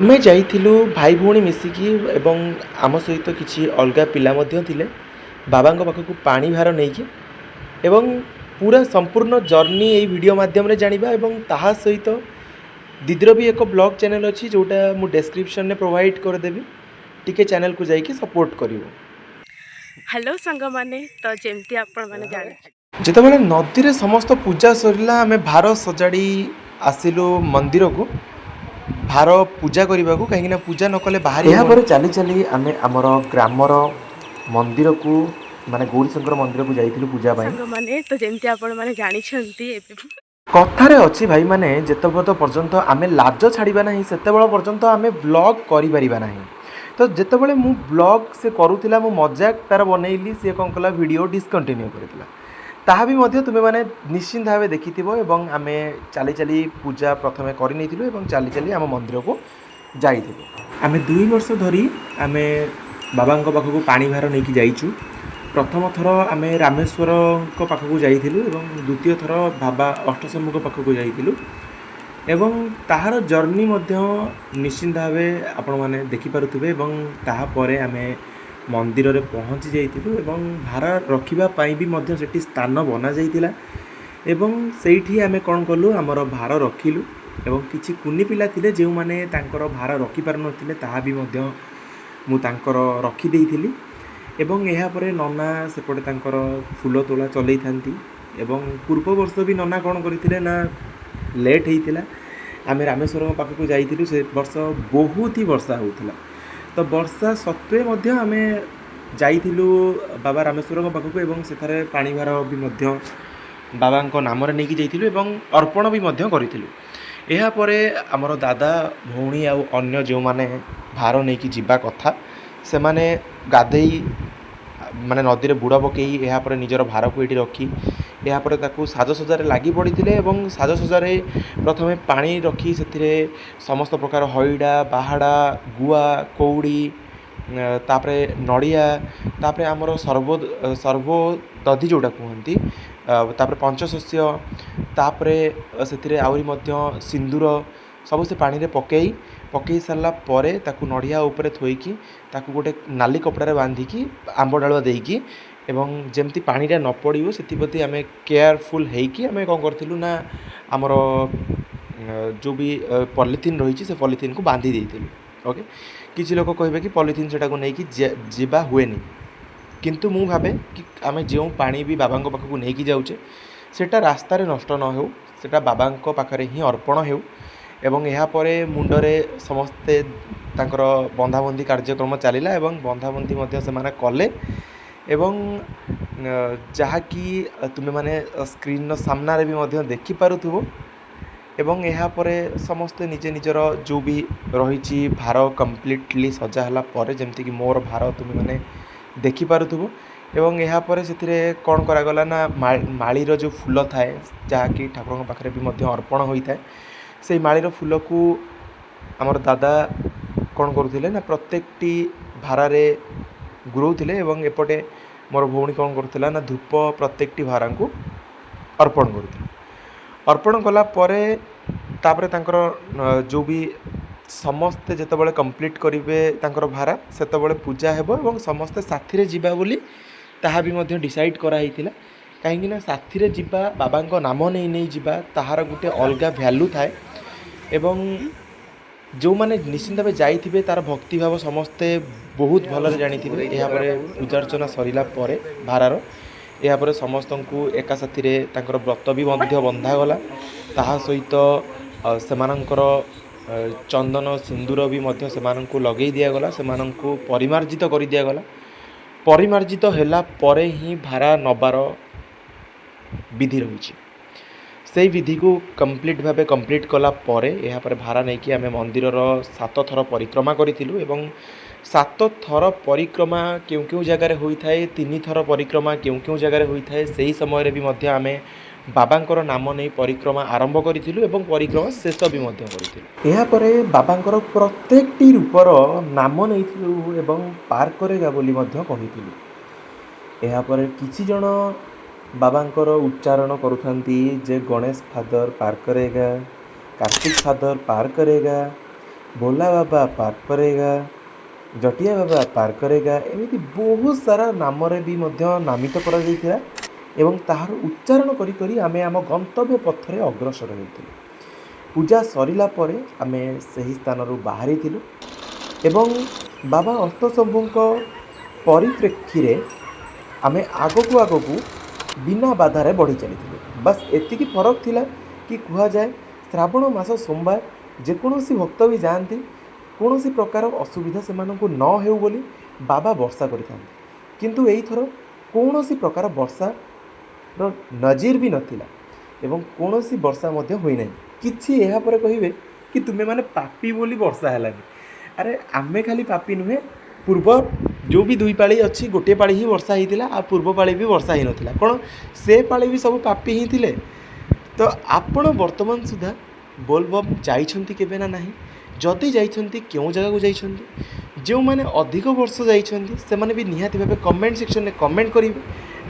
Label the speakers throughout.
Speaker 1: ଆମେ ଯାଇଥିଲୁ ଭାଇ ଭଉଣୀ ମିଶିକି ଏବଂ ଆମ ସହିତ କିଛି ଅଲଗା ପିଲା ମଧ୍ୟ ଥିଲେ ବାବାଙ୍କ ପାଖକୁ ପାଣି ଭାର ନେଇକି। ଏବଂ ପୁରା ସମ୍ପୂର୍ଣ୍ଣ ଜର୍ଣ୍ଣି ଏଇ ଭିଡ଼ିଓ ମାଧ୍ୟମରେ ଜାଣିବା। ଏବଂ ତାହା ସହିତ ଦିଦିର ବି ଏକ ବ୍ଲଗ୍ ଚ୍ୟାନେଲ୍ ଅଛି, ଯେଉଁଟା ମୁଁ ଡେସ୍କ୍ରିପସନ୍ରେ ପ୍ରୋଭାଇଡ଼ କରିଦେବି। ଟିକେ ଚ୍ୟାନେଲ୍କୁ ଯାଇକି ସପୋର୍ଟ କରିବ।
Speaker 2: ହ୍ୟାଲୋ ସାଙ୍ଗମାନେ, ତ ଯେମିତି ଆପଣମାନେ ଜାଣି
Speaker 1: ଯେତେବେଳେ ନଦୀରେ ସମସ୍ତ ପୂଜା ସରିଲା, ଆମେ ଭାର ସଜାଡ଼ି ଆସିଲୁ ମନ୍ଦିରକୁ ଭାର ପୂଜା କରିବାକୁ, କାହିଁକିନା ପୂଜା ନ କଲେ ବାହାରି। ଏହାପରେ ଚାଲି ଚାଲି ଆମେ ଆମର ଗ୍ରାମର ମନ୍ଦିରକୁ, ମାନେ ଗୌରୀଶଙ୍କର ମନ୍ଦିରକୁ ଯାଇଥିଲୁ ପୂଜା ପାଇଁ।
Speaker 2: ସାଙ୍ଗମାନେ, ତ ଯେମିତି ଆପଣମାନେ ଜାଣିଛନ୍ତି, ଏବେ
Speaker 1: କଥାରେ ଅଛି ଭାଇମାନେ, ଯେତେବେଳେ ପର୍ଯ୍ୟନ୍ତ ଆମେ ଲାଜ ଛାଡ଼ିବା ନାହିଁ, ସେତେବେଳେ ପର୍ଯ୍ୟନ୍ତ ଆମେ ବ୍ଲଗ୍ କରିପାରିବା ନାହିଁ। ତ ଯେତେବେଳେ ମୁଁ ବ୍ଲଗ୍ ସେ କରୁଥିଲା, ମୁଁ ମଜାକ ତା'ର ବନେଇଲି, ସିଏ କ'ଣ କଲା, ଭିଡ଼ିଓ ଡିସକଣ୍ଟିନ୍ୟୁ କରିଥିଲା। ତାହା ବି ମଧ୍ୟ ତୁମେମାନେ ନିଶ୍ଚିନ୍ତ ଭାବେ ଦେଖିଥିବ। ଏବଂ ଆମେ ଚାଲି ଚାଲି ପୂଜା ପ୍ରଥମେ କରିନେଇଥିଲୁ ଏବଂ ଚାଲି ଚାଲି ଆମ ମନ୍ଦିରକୁ ଯାଇଥିଲୁ। ଆମେ 2 ବର୍ଷ ଧରି ଆମେ ବାବାଙ୍କ ପାଖକୁ ପାଣି ଭାର ନେଇକି ଯାଇଛୁ। ପ୍ରଥମ ଥର ଆମେ ରାମେଶ୍ୱରଙ୍କ ପାଖକୁ ଯାଇଥିଲୁ ଏବଂ ଦ୍ୱିତୀୟ ଥର ବାବା ଅଷ୍ଟଶମ୍ଭୁଙ୍କ ପାଖକୁ ଯାଇଥିଲୁ। ଏବଂ ତାହାର ଜର୍ଣ୍ଣି ମଧ୍ୟ ନିଶ୍ଚିନ୍ତ ଭାବେ ଆପଣମାନେ ଦେଖିପାରୁଥିବେ। ଏବଂ ତାହାପରେ ଆମେ ମନ୍ଦିରରେ ପହଞ୍ଚି ଯାଇଥିଲୁ ଏବଂ ଭାର ରଖିବା ପାଇଁ ବି ମଧ୍ୟ ସେଠି ସ୍ଥାନ ବନାଯାଇଥିଲା। ଏବଂ ସେଇଠି ଆମେ କ'ଣ କଲୁ, ଆମର ଭାର ରଖିଲୁ। ଏବଂ କିଛି କୁନି ପିଲା ଥିଲେ, ଯେଉଁମାନେ ତାଙ୍କର ଭାର ରଖିପାରୁନଥିଲେ, ତାହା ବି ମଧ୍ୟ ମୁଁ ତାଙ୍କର ରଖିଦେଇଥିଲି। ଏବଂ ଏହାପରେ ନନା ସେପଟେ ତାଙ୍କର ଫୁଲ ତୋଳା ଚଲେଇଥାନ୍ତି। ଏବଂ ପୂର୍ବ ବର୍ଷ ବି ନନା କ'ଣ କରିଥିଲେ ନା, ଲେଟ୍ ହେଇଥିଲା। ଆମେ ରାମେଶ୍ୱରଙ୍କ ପାଖକୁ ଯାଇଥିଲୁ, ସେ ବର୍ଷ ବହୁତ ହି ବର୍ଷା ହେଉଥିଲା। ତ ବର୍ଷା ସତ୍ତ୍ୱେ ମଧ୍ୟ ଆମେ ଯାଇଥିଲୁ ବାବା ରାମେଶ୍ୱରଙ୍କ ପାଖକୁ ଏବଂ ସେଠାରେ ପାଣି ଭାର ବି ମଧ୍ୟ ବାବାଙ୍କ ନାମରେ ନେଇକି ଯାଇଥିଲୁ ଏବଂ ଅର୍ପଣ ବି ମଧ୍ୟ କରିଥିଲୁ। ଏହାପରେ ଆମର ଦାଦା, ଭଉଣୀ ଆଉ ଅନ୍ୟ ଯେଉଁମାନେ ଭାର ନେଇକି ଯିବା କଥା, ସେମାନେ ଗାଧେଇ, ମାନେ ନଦୀରେ ବୁଡ଼ ପକାଇ, ଏହାପରେ ନିଜର ଭାରକୁ ଏଇଠି ରଖି, ଏହାପରେ ତାକୁ ସାଜସଜ୍ଜାରେ ଲାଗି ପଡ଼ିଥିଲେ। ଏବଂ ସାଜସଜ୍ଜାରେ ପ୍ରଥମେ ପାଣି ରଖି ସେଥିରେ ସମସ୍ତ ପ୍ରକାର ହଇଡ଼ା, ବାହାଡ଼ା, ଗୁଆ, କଉଡ଼ି, ତାପରେ ନଡ଼ିଆ, ତାପରେ ଆମର ସର୍ବୋ ଦଧି ଯେଉଁଟା କୁହନ୍ତି, ତାପରେ ପଞ୍ଚଶସ୍ୟ, ତାପରେ ସେଥିରେ ଆହୁରି ମଧ୍ୟ ସିନ୍ଦୁର ସବୁ ସେ ପାଣିରେ ପକାଇ ପକାଇ ସାରିଲା ପରେ ତାକୁ ନଡ଼ିଆ ଉପରେ ଥୋଇକି, ତାକୁ ଗୋଟେ ନାଲି କପଡ଼ାରେ ବାନ୍ଧିକି, ଆମ୍ବ ଡାଳୁଆ ଦେଇକି ଏବଂ ଯେମିତି ପାଣିଟା ନ ପଡ଼ିବ ସେଥିପ୍ରତି ଆମେ କେୟାରଫୁଲ୍ ହେଇକି ଆମେ କ'ଣ କରିଥିଲୁ ନା, ଆମର ଯେଉଁ ବି ପଲିଥିନ୍ ରହିଛି, ସେ ପଲିଥିନ୍କୁ ବାନ୍ଧି ଦେଇଥିଲୁ। ଓକେ, କିଛି ଲୋକ କହିବେ କି ପଲିଥିନ୍ ସେଟାକୁ ନେଇକି ଯିବା ହୁଏନି। କିନ୍ତୁ ମୁଁ ଭାବେ କି ଆମେ ଯେଉଁ ପାଣି ବି ବାବାଙ୍କ ପାଖକୁ ନେଇକି ଯାଉଛେ, ସେଇଟା ରାସ୍ତାରେ ନଷ୍ଟ ନ ହେଉ, ସେଇଟା ବାବାଙ୍କ ପାଖରେ ହିଁ ଅର୍ପଣ ହେଉ। ଏବଂ ଏହାପରେ ମୁଣ୍ଡରେ ସମସ୍ତେ ତାଙ୍କର ବନ୍ଧାବନ୍ଧି କାର୍ଯ୍ୟକ୍ରମ ଚାଲିଲା ଏବଂ ବନ୍ଧାବନ୍ଧି ମଧ୍ୟ ସେମାନେ କଲେ। ଏବଂ ଯାହାକି ତୁମେମାନେ ସ୍କ୍ରିନ୍ର ସାମ୍ନାରେ ବି ମଧ୍ୟ ଦେଖିପାରୁଥିବ। ଏବଂ ଏହାପରେ ସମସ୍ତେ ନିଜେ ନିଜର ଯେଉଁ ବି ରହିଛି ଭାର କମ୍ପ୍ଲିଟଲି ସଜା ହେଲା ପରେ, ଯେମିତିକି ମୋର ଭାର ତୁମେମାନେ ଦେଖିପାରୁଥିବ। ଏବଂ ଏହାପରେ ସେଥିରେ କ'ଣ କରାଗଲା ନା, ମାଳିର ଯେଉଁ ଫୁଲ ଥାଏ, ଯାହାକି ଠାକୁରଙ୍କ ପାଖରେ ବି ମଧ୍ୟ ଅର୍ପଣ ହୋଇଥାଏ, ସେଇ ମାଳିର ଫୁଲକୁ ଆମର ଦାଦା କ'ଣ କରୁଥିଲେ ନା, ପ୍ରତ୍ୟେକଟି ଭାରାରେ ଗୁରୋଉଥିଲେ। ଏବଂ ଏପଟେ ମୋର ଭଉଣୀ କ'ଣ କରୁଥିଲା ନା, ଧୂପ ପ୍ରତ୍ୟେକଟି ଭାରାଙ୍କୁ ଅର୍ପଣ କରୁଥିଲା। ଅର୍ପଣ କଲା ପରେ ତାପରେ ତାଙ୍କର ଯେଉଁ ବି ସମସ୍ତେ ଯେତେବେଳେ କମ୍ପ୍ଲିଟ୍ କରିବେ ତାଙ୍କର ଭାରା, ସେତେବେଳେ ପୂଜା ହେବ ଏବଂ ସମସ୍ତେ ସାଥିରେ ଯିବା ବୋଲି ତାହା ବି ମଧ୍ୟ ଡିସାଇଡ଼୍ କରାହେଇଥିଲା। କାହିଁକିନା ସାଥିରେ ଯିବା, ବାବାଙ୍କ ନାମ ନେଇ ନେଇ ଯିବା, ତାହାର ଗୋଟେ ଅଲଗା ଭ୍ୟାଲୁ ଥାଏ। ଏବଂ ଯେଉଁମାନେ ନିଶ୍ଚିନ୍ତ ଭାବେ ଯାଇଥିବେ, ତା'ର ଭକ୍ତିଭାବ ସମସ୍ତେ ବହୁତ ଭଲରେ ଜାଣିଥିବେ। ଏହାପରେ ପୂଜାର୍ଚ୍ଚନା ସରିଲା ପରେ ଭାରାର, ଏହାପରେ ସମସ୍ତଙ୍କୁ ଏକା ସାଥିରେ ତାଙ୍କର ବ୍ରତ ବି ମଧ୍ୟ ବନ୍ଧାଗଲା। ତାହା ସହିତ ସେମାନଙ୍କର ଚନ୍ଦନ ସିନ୍ଦୁର ବି ମଧ୍ୟ ସେମାନଙ୍କୁ ଲଗେଇ ଦିଆଗଲା, ସେମାନଙ୍କୁ ପରିମାର୍ଜିତ କରିଦିଆଗଲା। ପରିମାର୍ଜିତ ହେଲା ପରେ ହିଁ ଭାରା ନେବାର ବିଧି ରହିଛି। ସେଇ ବିଧିକୁ କମ୍ପ୍ଲିଟ୍ ଭାବେ କମ୍ପ୍ଲିଟ୍ କଲା ପରେ, ଏହାପରେ ଭାରା ନେଇକି ଆମେ ମନ୍ଦିରର ସାତ ଥର ପରିକ୍ରମା କରିଥିଲୁ। ଏବଂ ସାତ ଥର ପରିକ୍ରମା କେଉଁ କେଉଁ ଜାଗାରେ ହୋଇଥାଏ, ତିନି ଥର ପରିକ୍ରମା କେଉଁ କେଉଁ ଜାଗାରେ ହୋଇଥାଏ, ସେହି ସମୟରେ ବି ମଧ୍ୟ ଆମେ ବାବାଙ୍କର ନାମ ନେଇ ପରିକ୍ରମା ଆରମ୍ଭ କରିଥିଲୁ ଏବଂ ପରିକ୍ରମା ଶେଷ ବି ମଧ୍ୟ କରିଥିଲୁ। ଏହାପରେ ବାବାଙ୍କର ପ୍ରତ୍ୟେକଟି ରୂପର ନାମ ନେଇଥିଲୁ ଏବଂ पार करेगा ବୋଲି ମଧ୍ୟ କହିଥିଲୁ। ଏହାପରେ କିଛି ଜଣ ବାବାଙ୍କର ଉଚ୍ଚାରଣ କରୁଥାନ୍ତି ଯେ ଗଣେଶ ଫାଦର पार करेगा, କାର୍ତ୍ତିକ ଫାଦର पार करेगा। ଭୋଲା ବାବା ପାର କରେଗା, ଜଟିଆ ବାବା ପାର କରେଗା, ଏମିତି ବହୁତ ସାରା ନାମରେ ବି ମଧ୍ୟ ନାମିତ କରାଯାଇଥିଲା ଏବଂ ତାହାର ଉଚ୍ଚାରଣ କରି କରି ଆମେ ଆମ ଗନ୍ତବ୍ୟ ପଥରେ ଅଗ୍ରସର ହେଉଥିଲୁ। ପୂଜା ସରିଲା ପରେ ଆମେ ସେହି ସ୍ଥାନରୁ ବାହାରିଥିଲୁ ଏବଂ ବାବା ଅଷ୍ଟଶମ୍ଭୁଙ୍କ ପରିପ୍ରେକ୍ଷୀରେ ଆମେ ଆଗକୁ ଆଗକୁ ବିନା ବାଧାରେ ବଢ଼ି ଚାଲିଥିଲୁ। ବାସ୍, ଏତିକି ଫରକ ଥିଲା କି କୁହାଯାଏ ଶ୍ରାବଣ ମାସ ସୋମବାର ଯେକୌଣସି ଭକ୍ତ ବି ଯାଆନ୍ତି, କୌଣସି ପ୍ରକାର ଅସୁବିଧା ସେମାନଙ୍କୁ ନ ହେଉ ବୋଲି ବାବା ବର୍ଷା କରିଥାନ୍ତି। କିନ୍ତୁ ଏଇଥର କୌଣସି ପ୍ରକାର ବର୍ଷାର ନଜିର ବି ନଥିଲା ଏବଂ କୌଣସି ବର୍ଷା ମଧ୍ୟ ହୋଇନାହିଁ କିଛି। ଏହାପରେ କହିବେ କି ତୁମେମାନେ ପାପୀ ବୋଲି ବର୍ଷା ହେଲାନି। ଆରେ, ଆମେ ଖାଲି ପାପୀ ନୁହେଁ, ପୂର୍ବ ଯେଉଁ ବି ଦୁଇ ପାଳି ଅଛି, ଗୋଟିଏ ପାଳି ହିଁ ବର୍ଷା ହେଇଥିଲା ଆଉ ପୂର୍ବ ପାଳି ବି ବର୍ଷା ହେଇନଥିଲା। କ'ଣ ସେ ପାଳି ବି ସବୁ ପାପୀ ହିଁ ଥିଲେ? ତ ଆପଣ ବର୍ତ୍ତମାନ ସୁଦ୍ଧା ବୋଲବମ୍ ଯାଇଛନ୍ତି କେବେ ନା ନାହିଁ? ଯଦି ଯାଇଛନ୍ତି, କେଉଁ ଜାଗାକୁ ଯାଇଛନ୍ତି? ଯେଉଁମାନେ ଅଧିକ ବର୍ଷ ଯାଇଛନ୍ତି, ସେମାନେ ବି ନିହାତି ଭାବେ କମେଣ୍ଟ ସେକ୍ସନରେ କମେଣ୍ଟ କରିବେ,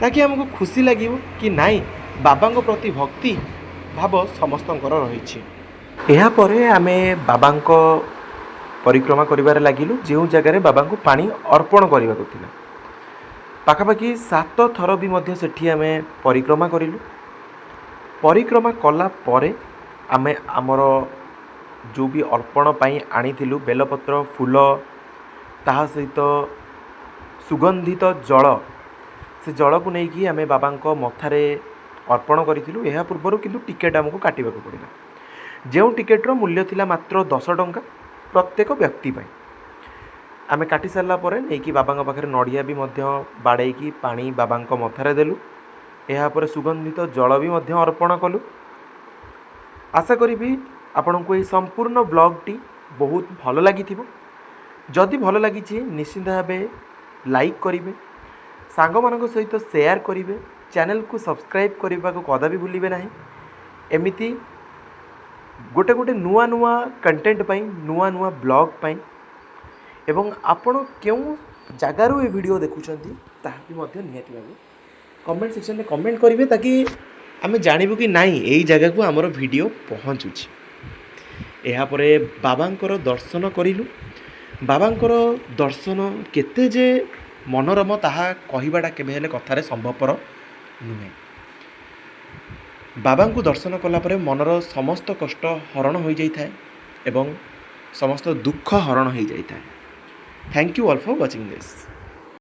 Speaker 1: ତାକି ଆମକୁ ଖୁସି ଲାଗିବ କି ନାଇଁ, ବାବାଙ୍କ ପ୍ରତି ଭକ୍ତି ଭାବ ସମସ୍ତଙ୍କର ରହିଛି। ଏହାପରେ ଆମେ ବାବାଙ୍କ ପରିକ୍ରମା କରିବାରେ ଲାଗିଲୁ, ଯେଉଁ ଜାଗାରେ ବାବାଙ୍କୁ ପାଣି ଅର୍ପଣ କରିବାକୁ ଥିଲା। ପାଖାପାଖି ସାତ ଥର ବି ମଧ୍ୟ ସେଠି ଆମେ ପରିକ୍ରମା କରିଲୁ। ପରିକ୍ରମା କଲା ପରେ ଆମେ ଆମର ଯେଉଁ ବି ଅର୍ପଣ ପାଇଁ ଆଣିଥିଲୁ ବେଲପତ୍ର, ଫୁଲ, ତାହା ସହିତ ସୁଗନ୍ଧିତ ଜଳ, ସେ ଜଳକୁ ନେଇକି ଆମେ ବାବାଙ୍କ ମଥାରେ ଅର୍ପଣ କରିଥିଲୁ। ଏହା ପୂର୍ବରୁ କିନ୍ତୁ ଟିକେଟ୍ ଆମକୁ କାଟିବାକୁ ପଡ଼ିଲା, ଯେଉଁ ଟିକେଟ୍ର ମୂଲ୍ୟ ଥିଲା ମାତ୍ର 10 ଟଙ୍କା ପ୍ରତ୍ୟେକ ବ୍ୟକ୍ତି ପାଇଁ। ଆମେ କାଟି ସାରିଲା ପରେ ନେଇକି ବାବାଙ୍କ ପାଖରେ ନଡ଼ିଆ ବି ମଧ୍ୟ ବାଡ଼େଇକି ପାଣି ବାବାଙ୍କ ମଥାରେ ଦେଲୁ। ଏହାପରେ ସୁଗନ୍ଧିତ ଜଳ ବି ମଧ୍ୟ ଅର୍ପଣ କଲୁ। ଆଶା କରିବି ଆପଣଙ୍କୁ ଏହି ସମ୍ପୂର୍ଣ୍ଣ ବ୍ଲଗ୍ଟି ବହୁତ ଭଲ ଲାଗିଥିବ। ଯଦି ଭଲ ଲାଗିଛି, ନିଶ୍ଚିନ୍ତ ଭାବେ ଲାଇକ୍ କରିବେ, ସାଙ୍ଗମାନଙ୍କ ସହିତ ସେୟାର କରିବେ, ଚ୍ୟାନେଲକୁ ସବସ୍କ୍ରାଇବ୍ କରିବାକୁ କଦାପି ଭୁଲିବେ ନାହିଁ। ଏମିତି ଗୋଟେ ଗୋଟେ ନୂଆ ନୂଆ କଣ୍ଟେଣ୍ଟ ପାଇଁ, ନୂଆ ନୂଆ ବ୍ଲଗ୍ ପାଇଁ ଏବଂ ଆପଣ କେଉଁ ଜାଗାରୁ ଏ ଭିଡ଼ିଓ ଦେଖୁଛନ୍ତି, ତାହା ବି ମଧ୍ୟ ନିହାତି ଭାବେ କମେଣ୍ଟ ସେକ୍ସନରେ କମେଣ୍ଟ କରିବେ, ତାକି ଆମେ ଜାଣିବୁ କି ନାଇଁ, ଏଇ ଜାଗାକୁ ଆମର ଭିଡ଼ିଓ ପହଞ୍ଚୁଛି। ଏହାପରେ ବାବାଙ୍କର ଦର୍ଶନ କରିଲୁ। ବାବାଙ୍କର ଦର୍ଶନ କେତେ ଯେ ମନୋରମ, ତାହା କହିବାଟା କେବେ ହେଲେ କଥାରେ ସମ୍ଭବପର ନୁହେଁ। ବାବାଙ୍କୁ ଦର୍ଶନ କଲା ପରେ ମନର ସମସ୍ତ କଷ୍ଟ ହରଣ ହୋଇଯାଇଥାଏ ଏବଂ ସମସ୍ତ ଦୁଃଖ ହରଣ ହୋଇଯାଇଥାଏ। Thank you all for watching this.